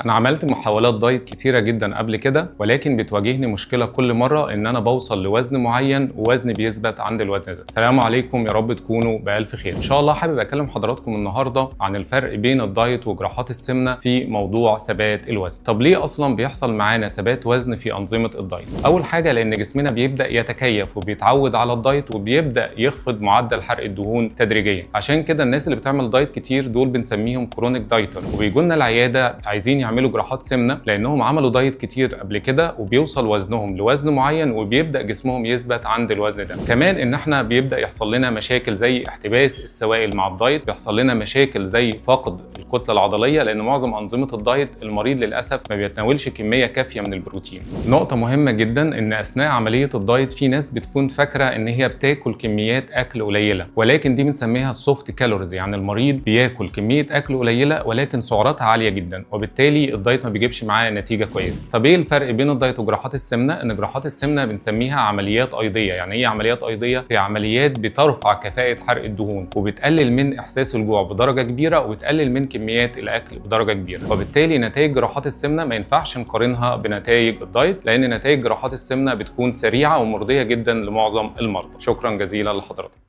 انا عملت محاولات دايت كتيرة جدا قبل كده، ولكن بتواجهني مشكلة كل مرة ان انا بوصل لوزن معين ووزني بيثبت عند الوزن ده. السلام عليكم، يا رب تكونوا بالف خير ان شاء الله. حابب اكلم حضراتكم النهارده عن الفرق بين الدايت وجراحات السمنة في موضوع ثبات الوزن. طب ليه اصلا بيحصل معانا ثبات وزن في انظمة الدايت؟ اول حاجة لان جسمنا بيبدا يتكيف وبيتعود على الدايت وبيبدا يخفض معدل حرق الدهون تدريجيا. عشان كده الناس اللي بتعمل دايت كتير دول بنسميهم chronic dieter، وبيجوا لنا العيادة عايزين يعملوا جراحات سمنه لانهم عملوا دايت كتير قبل كده، وبيوصل وزنهم لوزن معين وبيبدا جسمهم يثبت عند الوزن ده. كمان ان احنا بيبدا يحصل لنا مشاكل زي احتباس السوائل مع الدايت، بيحصل لنا مشاكل زي فقد الكتلة العضلية، لان معظم انظمة الدايت المريض للاسف ما بيتناولش كمية كافيه من البروتين. نقطة مهمة جدا ان اثناء عملية الدايت في ناس بتكون فاكره ان هي بتاكل كميات اكل قليله، ولكن دي بنسميها ال soft calories، يعني المريض بياكل كمية اكل قليله ولكن سعراتها عالية جدا، وبالتالي الدايت ما بيجيبش معاه نتيجة كويسة. طب ايه الفرق بين الدايت وجراحات السمنة؟ ان جراحات السمنة بنسميها عمليات ايضيه. يعني ايه عمليات ايضيه؟ هي عمليات بترفع كفاءة حرق الدهون وبتقلل من احساس الجوع بدرجة كبيرة وبتقلل من كميات الاكل بدرجة كبيرة، وبالتالي نتائج جراحات السمنة ما ينفعش نقارنها بنتائج الدايت، لان نتائج جراحات السمنة بتكون سريعة ومرضيه جدا لمعظم المرضى. شكرا جزيلا لحضرتك.